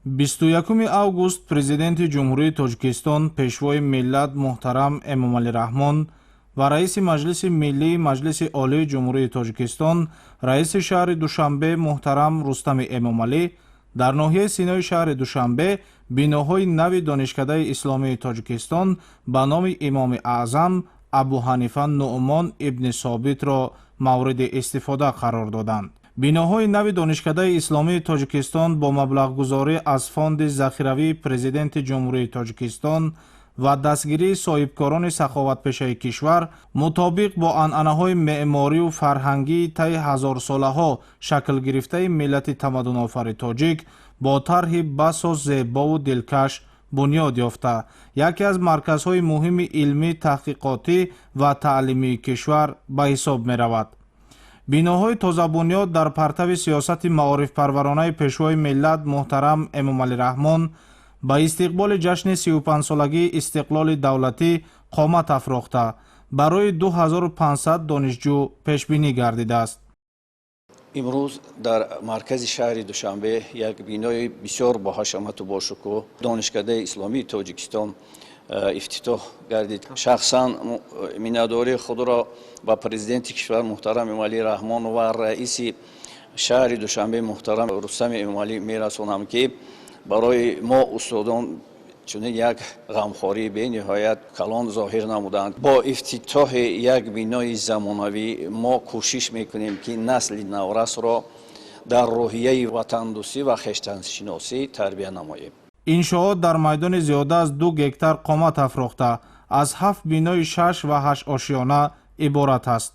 21 август Президенти Ҷумҳурии Тоҷикистон, Пешвои миллат муҳтарам Эмомалӣ Раҳмон ва Раиси Маҷлиси Миллии Маҷлиси Олии Ҷумҳурии Тоҷикистон, Раиси шаҳри Душанбе муҳтарам Рустами Эмомалӣ дар ноҳияи Синои шаҳри Душанбе биноҳои нави Донишкадаи исломии Тоҷикистон ба номи Имоми Аъзам Абу Ҳанифа Нуъмон ибни Собитро мавриди истифода қарор доданд. Биноҳои нави Донишкадаи исломии Тоҷикистон бо маблағгузорӣ аз Фонди захиравии Президенти Ҷумҳурии Тоҷикистон ва дастгирии соҳибкорони саховатпешаи кишвар мутобиқ бо анъанаҳои меъморию фарҳангии таи ҳазорсолаҳо шаклгирифтаи миллати тамаддунофари тоҷик бо тарҳи басо зебову дилкаш бунёд ёфта, яке аз марказҳои муҳими илмӣ, таҳқиқотӣ ва таълимии кишвар ба ҳисоб меравад. Биноҳои тозабунёд дар партави сиёсати маорифпарваронаи Пешвои миллат муҳтарам Эмомалӣ Раҳмон ба истиқболи ҷашни 35-солагии истиқлоли давлатӣ қомат афрохта, барои 2500 донишҷӯ пешбинӣ гардидааст. Имрӯз дар маркази шаҳри Душанбе як бинои бисёр боҳашамату бошукӯҳ, Донишкадаи исломии Тоҷикистон, ифтитоҳ гардид. Шахсан миннатдории худро ба Президенти кишвар муҳтарам Эмомалӣ Раҳмон ва раиси шаҳри Душанбе муҳтарам Рустами Эмомалӣ мерасонам, ки барои мо устодон чунин як ғамхории бениҳоят калон зоҳир намуданд. Бо ифтитоҳи як бинои замонавӣ мо кӯшиш мекунем, ки насли наврасро дар рӯҳияи ватандӯстӣ ва хештаншиносӣ тарбия намоем. Иншоот дар майдони зиёда аз 2 гектар қомат афрохта, аз ҳафт бинои шаш ва ҳашт ошёна иборат аст.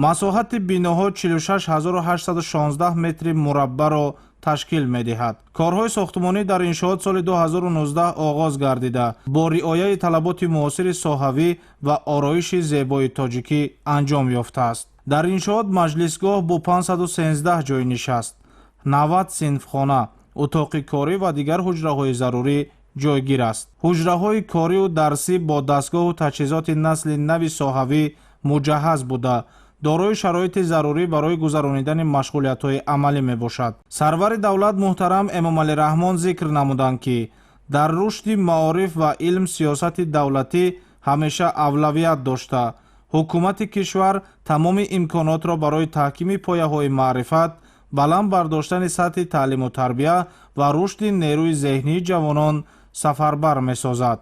Масоҳати биноҳо 46 816 метри мураббаъро ташкил медиҳад. Корҳои сохтмонӣ дар иншоот соли 2019 оғоз гардида, бо риояи талаботи муосири соҳавӣ ва ороиши зебои тоҷикӣ анҷом ёфтааст. Дар иншоот маҷлисгоҳ бо 513 ҷойи нишаст, 90 синфхона, утоқи корӣ ва дигар ҳуҷраҳои зарурӣ ҷойгир аст. Ҳуҷраҳои корию дарсӣ бо дастгоҳу таҷҳизоти насли нави соҳавӣ муҷаҳҳаз буда, дорои шароити зарурӣ барои гузаронидани машғулиятҳои амалӣ мебошад. Сарвари давлат муҳтарам Эмомалӣ Раҳмон зикр намуданд, ки дар рушди маориф ва илм сиёсати давлатӣ ҳамеша авлавият дошта, ҳукумати кишвар тамоми имконотро барои таҳкими пояҳои маърифат, баланд бардоштани сатҳи таълиму тарбия ва рушди нерӯи зеҳнии ҷавонон сафарбар месозад.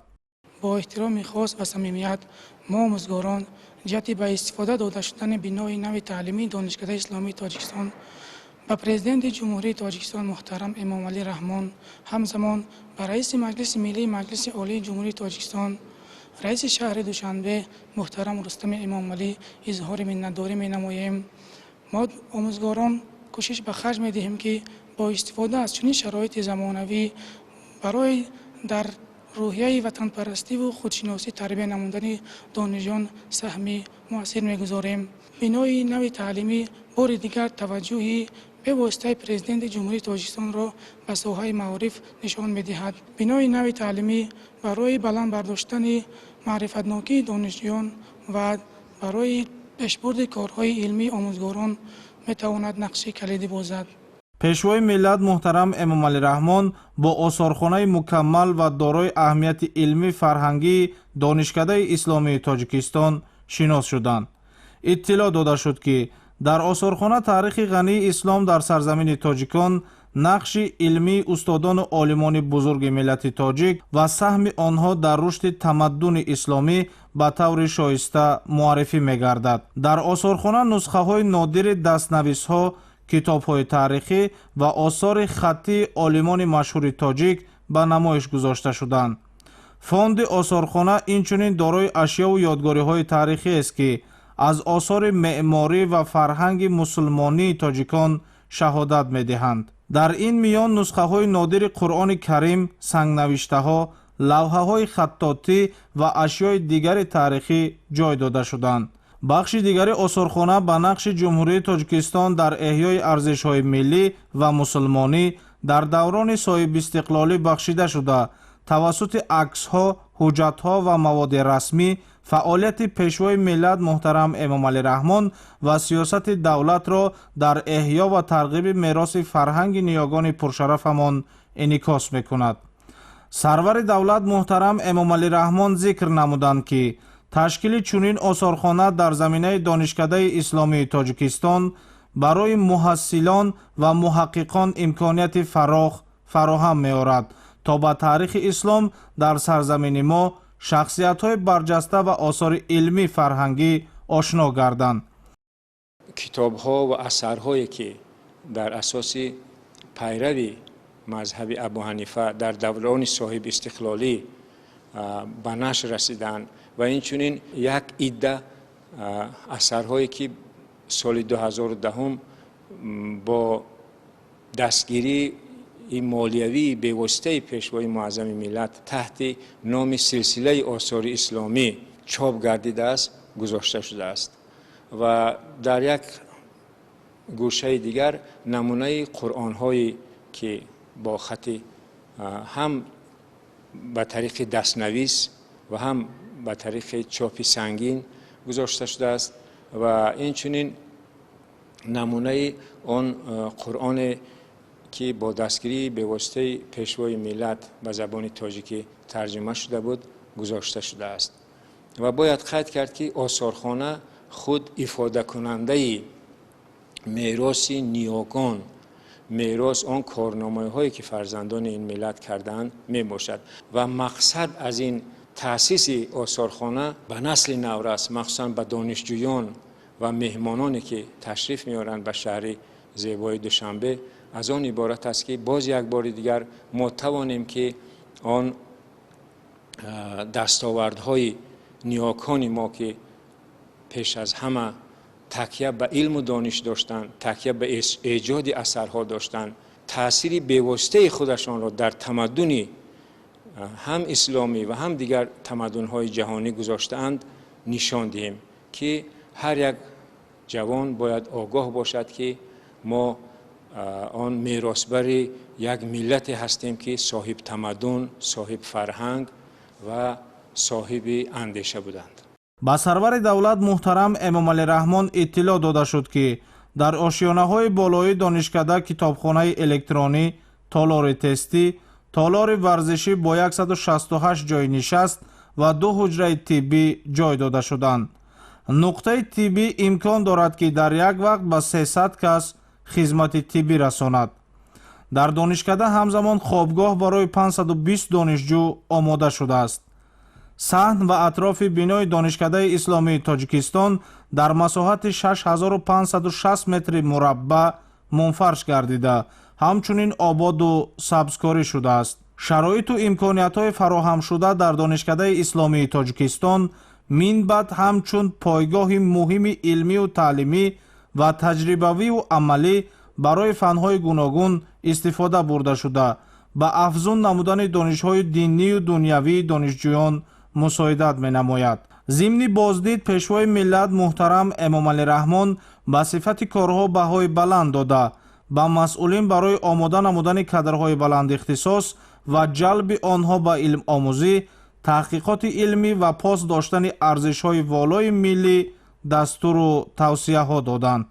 Бо эҳтироми хос ва самимият мо, омӯзгорон, ҷиҳати ба истифода дода шудани бинои нави таълимии Донишкадаи исломии Тоҷикистон ба Президенти Ҷумҳурии Тоҷикистон муҳтарам Эмомалӣ Раҳмон, ҳамзамон ба Раиси Маҷлиси Миллии Маҷлиси Олии Ҷумҳурии Тоҷикистон, Раиси шаҳри Душанбе муҳтарам Рустами Эмомалӣ изҳори миннатдорӣ менамоем. Мо, омӯзгорон, кӯшиш ба харҷ медиҳем, ки бо истифода аз чунин шароити замонавӣ барои дар рӯҳияи ватанпарастиву худшиносӣ тарбия намудани донишҷӯён саҳми муассир мегузорем. Бинои нави таълимӣ бори дигар таваҷҷӯҳи бевоситаи Президенти Ҷумҳурии Тоҷикистонро ба соҳаи маориф нишон медиҳад. Бинои нави таълимӣ барои баланд бардоштани маърифатнокии донишҷӯён ва барои пешбурди корҳои илмии омӯзгорон метавонад нақши калидӣ бозад. Пешвои миллат муҳтарам Эмомалӣ Раҳмон бо осорхонаи мукаммал ва дорои аҳамияти илмӣ фарҳангии Донишкадаи исломии Тоҷикистон шинос шуданд. Иттилоъ дода шуд, ки дар осорхона таърихи ғании ислом дар сарзамини тоҷикон, нақши илмии устодону олимони бузурги миллати тоҷик ва саҳми онҳо дар рушди тамаддуни исломӣ ба таври шоиста муаррифӣ мегардад. Дар осорхона нусхаҳои нодири дастнависҳо, китобҳои таърихӣ ва осори хаттии олимони машҳури тоҷик ба намоиш гузошта шуданд. Фонди осорхона инчунин дорои ашёву ёдгориҳои таърихиест, ки аз осори меъморӣ ва фарҳанги мусулмонии тоҷикон шаҳодат медиҳанд. Дар ин миён нусхаҳои нодири Қуръони Карим, сангнавиштаҳо, лавҳаҳои хаттотӣ ва ашёи дигари таърихӣ ҷой дода шуданд. Бахши дигари осорхона ба нақши Ҷумҳурии Тоҷикистон дар эҳёи арзишҳои миллӣ ва мусулмонӣ дар даврони соҳибистиқлолӣ бахшида шуда, тавассути аксҳо, ҳуҷҷатҳо ва маводи расмӣ фаъолияти Пешвои миллат муҳтарам Эмомалӣ Раҳмон ва сиёсати давлатро дар эҳё ва тарғиби мероси фарҳанги ниёгони пуршарафамон Инъикос мекунад. Сарвари давлат муҳтарам Эмомалӣ Раҳмон зикр намуданд, ки ташкили чунин осорхона дар заминаи Донишкадаи исломии Тоҷикистон барои муҳассилон ва муҳаққиқон имконияти фарох фароҳам меорад, то ба таърихи ислом дар сарзамини мо, шахсиятҳои барҷаста ва осори илмӣ фарҳангӣ ошно гарданд. Китобҳо ва асарҳое, ки дар асоси пайрави мазҳаби Абу Ҳанифа дар даврони соҳибистиқлолӣ ба нашр расиданд ва инчунин як идда асарҳое, ки соли 2010 бо дастгирии молиявии бевоситаи Пешвои Муаззами миллат таҳти номи Силсилаи осори исломӣ чоп гардидааст, гузошта шудааст ва дар як гӯшаи дигар намунаи қуръонҳое, ки бо хати ҳам ба тариқи дастнавис ва ҳам ба тариқи чопи сангин гузошта шудааст ва инчунин намунаи он қуръоне, ки бо дастгирии бевоситаи Пешвои миллат ба забони тоҷикӣ тарҷума шуда буд, гузошта шудааст. Ва бояд қайд кард, ки осорхона худ ифодакунандаи мероси ниёгон, мерос он корномаҳое, ки фарзандони ин миллат кардаанд, мебошад. Ва мақсад аз ин таъсиси осорхона ба насли наврас, махсусан ба донишҷӯён ва меҳмононе, ки ташриф меоранд ба шаҳри зебои Душанбе, аз он иборат аст, ки боз як бори дигар мо тавонем, ки он дастовардҳои ниёкони мо, ки пеш аз ҳама такя ба илму дониш доштанд, такя ба эҷоди асарҳо доштанд, таъсири бевоситаи худашонро дар тамаддуни ҳам исломӣ ва ҳам дигар тамаддунҳои ҷаҳонӣ гузоштаанд, нишон диҳем, ки ҳар як ҷавон бояд огоҳ бошад, ки мо он меросбари як миллате ҳастем, ки соҳиб тамаддун, соҳиб фарҳанг ва соҳиби андеша буданд. Ба сарвари давлат муҳтарам Эмомалӣ Раҳмон иттилоъ дода шуд, ки дар ошёнаҳои болоии донишкада китобхонаи электронӣ, толори тестӣ, толори варзишӣ бо 168 ҷойи нишаст ва ду ҳуҷраи тиббӣ ҷой дода шуданд. Нуқтаи тиббӣ имкон дорад, ки дар як вақт ба 300 кас хизмати тиббӣ расонад. Дар донишкада ҳамзамон хобгоҳ барои 520 донишҷӯ омода шудааст. Саҳн ва атрофи бинои Донишкадаи исломии Тоҷикистон дар масоҳати 6560 метри мураббаъ мунфарш гардида, ҳамчунин ободу сабзкорӣ шудааст. Шароиту имкониятҳои фароҳамшуда дар Донишкадаи исломии Тоҷикистон минбаъд ҳамчун пойгоҳи муҳими илмию таълимӣ ва таҷрибавию амалӣ барои фанҳои гуногун истифода бурда шуда, ба афзун намудани донишҳои динию дунявии донишҷӯён мусоидат менамояд. Зимни боздид Пешвои миллат муҳтарам Эмомалӣ Раҳмон ба сифати корҳо баҳои баланд дода, ба масъулин барои омода намудани кадрҳои баландихтисос ва ҷалби онҳо ба илмомӯзӣ, таҳқиқоти илмӣ ва пос доштани арзишҳои волои миллӣ дастуру тавсияҳо доданд.